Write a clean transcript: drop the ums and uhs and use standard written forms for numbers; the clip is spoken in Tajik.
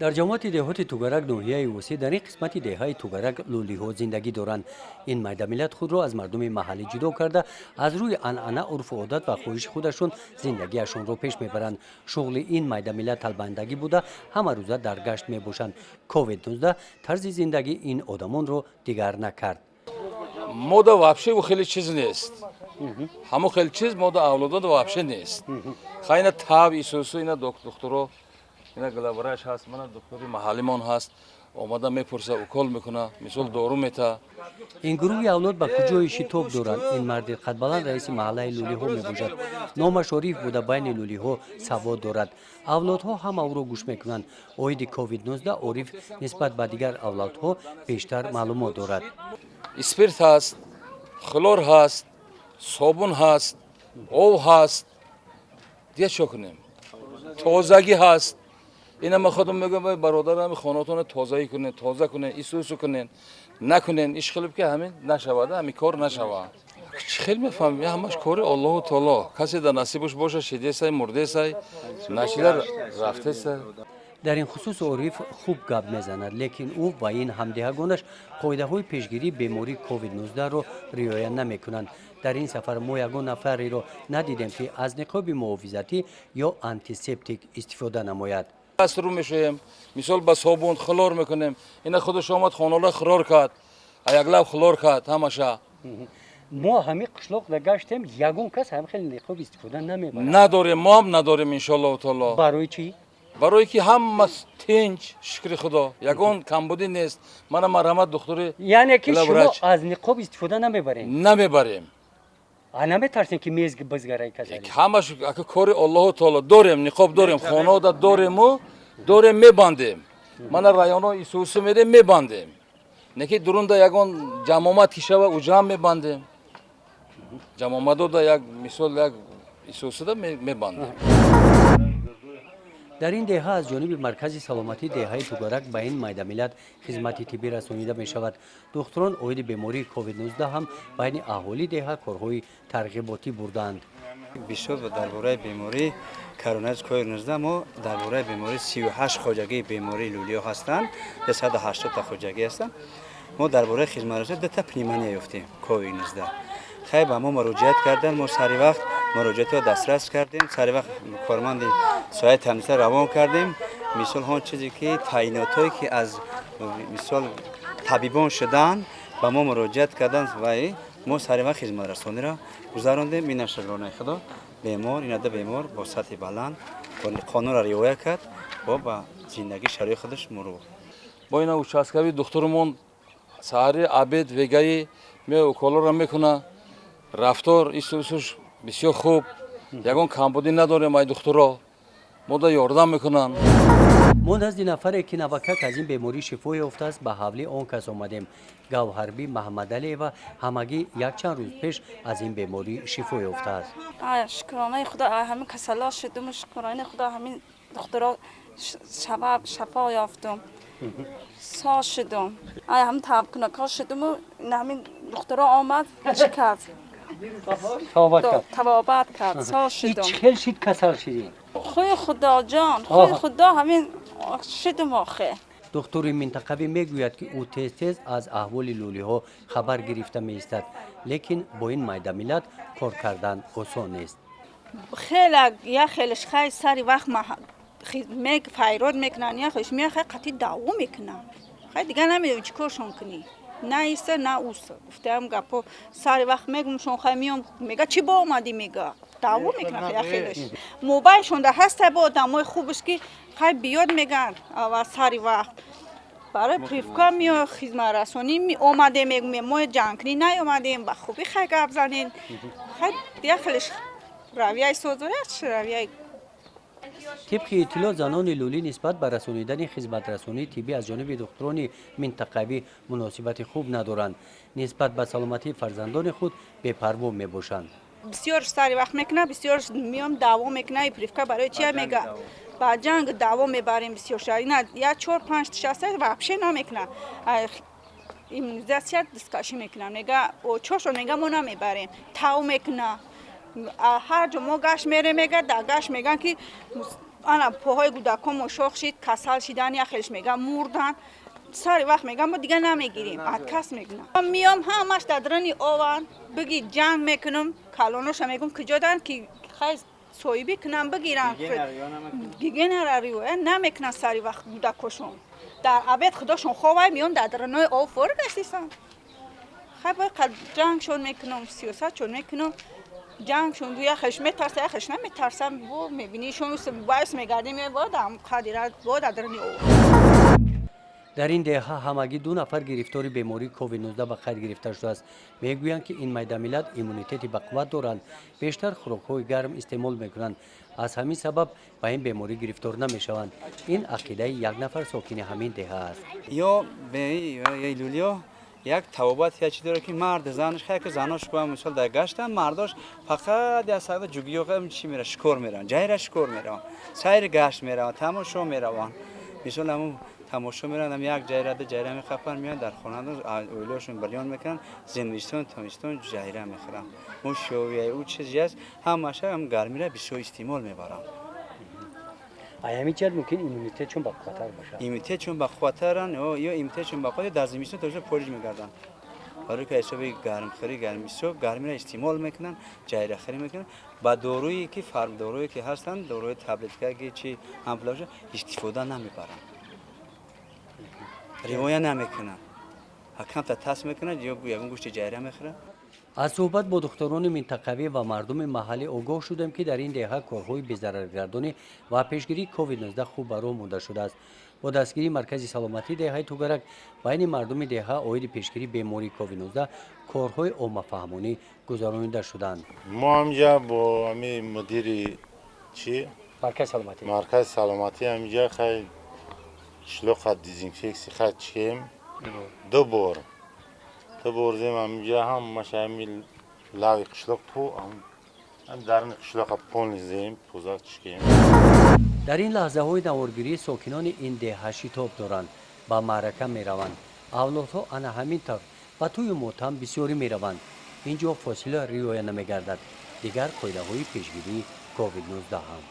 Дар ҷамоати деҳоти Тугарак ноҳияи Восеъ, дар ин қисмати деҳаи Тугарак лӯлиҳо зиндагӣ доранд. Ин майдамиллат худро аз мардуми маҳаллӣ ҷудо карда, аз рӯи анъана, урфу одат ва хоҳиши худашон зиндагиашонро пеш мебаранд. Шуғли ин майдамиллат талбандагӣ буда, ҳамарӯза дар гашт мебошанд. Ковид-19 тарзи зиндагии ин одамонро дигар накард. Мода вообще хеле чиз нест, ҳамо хеле чиз мода авлодода вообще нест. Хайна тав исусу ина духтуро, ина главврач ҳаст, мана духтури маҳаллимон ҳаст, омада мепурса, укол мекуна, мисол, дору мета. Ин гурӯҳи авлод ба куҷое шитоб доранд? Ин марди қадбаланд раиси маҳаллаи лӯлиҳо мебошад. Номаш Ориф буда, байни лӯлиҳо савод дорад. Авлодҳо ҳама ӯро гӯш мекунанд. Оиди ковид-19 Ориф нисбат ба дигар авлодҳо бештар маълумот дорад. Спирт ҳаст, хлор ҳаст, собун ҳаст, ов ҳаст, дигар чо кунем? Тозагӣ ҳаст. Ина ма худам мегӯям: бародарам, хонатона тозагӣ кунен, тоза кунен, исусу кунен, накунен, иш хелиб ки ҳамин нашавад, ҳамин кор нашавад. Чӣ хел мефаҳмем, ҳамаш кори Аллоҳу таоло. Касе дар насибаш боша, шидесай, мурдесай, нашида рафтесай. Дар ин хусус Ориф хуб гап мезанад, лекин ӯ ва ин ҳамдиҳагонаш қоидаҳои пешгирии бемории ковид-19ро риоя намекунанд. Дар ин сафар мо ягон нафареро надидем, ки аз ниқоби муҳофизатӣ ё антисептик истифода намояд. Даст рӯ мешӯем, мисол, ба собун хлор мекунем. Ина худаш омад, хонала хлор кард, яклаб хлор кард ҳамаша. Мо ҳамин қишлоқ гаштем, ягон кас ҳам хеле ниқоб истифода намебарад. Надорем, мо ҳам надорем, иншоаллоҳу таоло. Барои чӣ? Барое ки ҳама тинч, шукри Худо, ягон камбудӣ нест. Мана, марҳамат, духтури Яъне ки шумо главврач. аз ниқоб истифода намебарем? Намебарем. А наметарсем, ки мез бизгараи касалӣ? Ҳамаш ака кори Аллоҳу таоло. Дорем, ниқоб дорем, хонаода дорему, дорем, мебандем. Мана, районо исусу мерем, мебандем. Неки дурунда ягон ҷамъомад ки шава, уҷам мебандем. Ҷамъомадода як мисол, як исусуда мебандем. Дар ин деҳа аз ҷониби маркази саломатии деҳаи Тугарак ба ин майдамиллат хизмати тиббӣ расонида мешавад. Духтурон оиди бемории ковид-19 ҳам байни аҳолии деҳа корҳои тарғиботӣ бурдаанд. Бисёр дар бораи бемории коронавирус ковид-19, мо дар бораи бемории 38 хоҷагии бемории лӯлиҳо ҳастанд, 280 та хоҷагӣ ҳастанд. Мо дар бораи хизматрасонӣ дута пневмония ёфтем ковид-19. Хай, ба мо муроҷиат кардан, мо сари вақт муроҷиатро дастрас кардем, сари вақт корманди соҳаи тандурустӣ равон кардем. Мисол, ҳон чизе ки таъинотҳое ки аз мисол табибон шуданд, ба мо муроҷиат карданд ва мо сари вақт хизматрасониро гузарондем. Ина, шукронаи Худо, бемор, ина ду бемор бо сатҳи баланд қонунро риоя кард, бо ба зиндагӣ шарои худаш мурур. Бо ина участковый духтурмон саҳари, обед, вегаи ме уколоро мекуна. Рафтор исусуш бисёр хуб, ягон камбудӣ надорем. Ай духтуро мода ёрдам мекунанд. Мо назди нафаре, ки навакак аз ин беморӣ шифо ёфтааст, ба ҳавлии он кас омадем. Гавҳарбӣ Маҳаммадалиева ҳамагӣ якчанд рӯз пеш аз ин беморӣ шифо ёфтааст. Шукронаи Худо, ҳамин касало шудум, шукронаи Худо, ҳамин духтуро сабаб шафо ёфтум, соз шудум. Ай ҳамин табкунако шудуму ҳамин духтуро омад, чӣ кард? Табобат кард. Табобат кард, соз шудум. Чӣ хел шид, касал шидӣ? Хӯи Худоҷон, хӯи Худо, ҳамин шудум охе. Духтури минтақавӣ мегӯяд, ки ӯ тез тез аз аҳволи лӯлиҳо хабар гирифта меистад, лекин бо ин майдамиллат кор кардан осон нест. Хеле як хелеш хай сари вақт файрод мекунанд, як хелеш меяхай қатъи даъво мекунанд. Хай, дигар намедонем чӣ коршон кунӣ, на иса, на уса. Гуфтаам гапо сари вақт мегумшон. Хай, меом, мега: «Чӣ бо омадӣ?» Мега, даъво мекунанд. Як хелеш мобайлшонда ҳаста, бо одамои хубаш ки хай биёд, меган ава сари вақт барои прививка мео, хизматрасонӣ омадем, мегӯем: «Мо ҷангкунӣ наомадем, ба хубӣ хай гап занем». Хай, як хелеш равияи соз дорад, равияи. Тибқи иттилоъ, занони лӯлӣ нисбат ба расонидани хизматрасонии тиббӣ аз ҷониби духтурони минтақавӣ муносибати хуб надоранд, нисбат ба саломатии фарзандони худ бепарво мебошанд. Бисёр сари вақт мекунад, бисёр меом, даъво мекунад. И прививка барои чия, мега, ба ҷанг даъво мебарем. Бисёр ина як чор панҷ шаста вообще намекунад, иммунизация дисткашӣ мекунад. Мега чошо, мега: «Мо намебарем». Тав мекуна. Ҳар ҷо мо гашт мерем, мега, дар гашт меган ки Ана поҳои кӯдакомо шох шид, касал шидан, як хелш меган мурдан. Сари вақт меган, мо дига намегирем, отказ мекунам. Миём, ҳамаш дар даруни ован, биги ҷанг мекунам, калоноша мегум, куҷо дан ки хай соҳибӣ кунам, бигирам, гигиенара риоя намекунан. Сари вақт кӯдакошон дар обед худошон ховай, миён дар дарунои ов фор гаштисан. Хай бояд ҷангшон мекунам, сиёсатшон мекунам, ҷангшон. Яхеш метарса, яхеш наметарса. Бо мебинишон, байс мегардем, бо дам қадира, бо дар даруни ов. Дар ин деҳа ҳамагӣ ду нафар гирифтори бемории COVID-19 ба қайд гирифта шудааст. Мегӯянд, ки ин майдамиллат иммунитети бақувват доранд, бештар хӯрокҳои гарм истеъмол мекунанд, аз ҳамин сабаб ба ин беморӣ гирифтор намешаванд. Ин ақидаи як нафар сокини ҳамин деҳа аст. Ё лулиё як табобат як чи дорад, ки мард занаш хай ки занош ба мисол дар гаштан, мардош фақат як сада ҷугиёға чи мера, шикор мераванд, ҷайра шикор мераванд, сайри гашт мераванд, тамошо мераванд. Мисол, ҳамун тамошо мераванд, ҳам як ҷайра, ду ҷайра мехапанд, меянд дар хона, оилаашон бирён мекунанд, зимистон тобистон ҷайра мехӯранд. Мушовия ӯ чизе аст, ҳамаша ҳам гармира бисёр истеъмол мебаранд. Ҳамин ҷиҳат мумкин иммунитетшон бақувваттар бошад. Иммунитетшон бақувваттаранд ё иммунитетшон бақувват, дар зимистон тобистон полиҷ мегарданд, барои ки ҳисоби гармхӯрӣ, гарм бисёр гармиро истеъмол мекунанд, ҷайрахӯрӣ мекунанд. Ба доруе ки фарм доруе ки ҳастанд, доруи таблеткаги чи ампулаша истифода намебаранд, риоя намекунанд, камта тас мекунанд ё ягон гӯшти ҷайра мехӯранд. Аз суҳбат бо духтурони минтақавӣ ва мардуми маҳаллӣ огоҳ шудем, ки дар ин деҳа корҳои безараргардонӣ ва пешгирии COVID-19 хуб ба роҳ монда шудааст. Бо дастгирии маркази саломатии деҳаи Тугарак байни мардуми деҳа оиди пешгирии бемории COVID-19 корҳои оммафаҳмонӣ гузаронида шуданд. Мо ҳамҷа бо ҳами мудири чи маркази саломатӣ, маркази саломатӣ ҳамҷа хай қишлоқа дезинфексия хай чием, ду бор зем. Ҳамҷа ҳамаша ҳами лави қишлоқ ту дарни қишлоқа полный зем, тоза чикем. Дар ин лаҳзаҳои наворгирӣ сокинони ин деҳа шитоб доранд, ба маърака мераванд. Авлодҳо ана ҳамин тавр ба тӯю мотам бисёрӣ мераванд. Ин ҷо фосила риоя намегардад, дигар қоидаҳои пешгирии COVID-19 ҳам.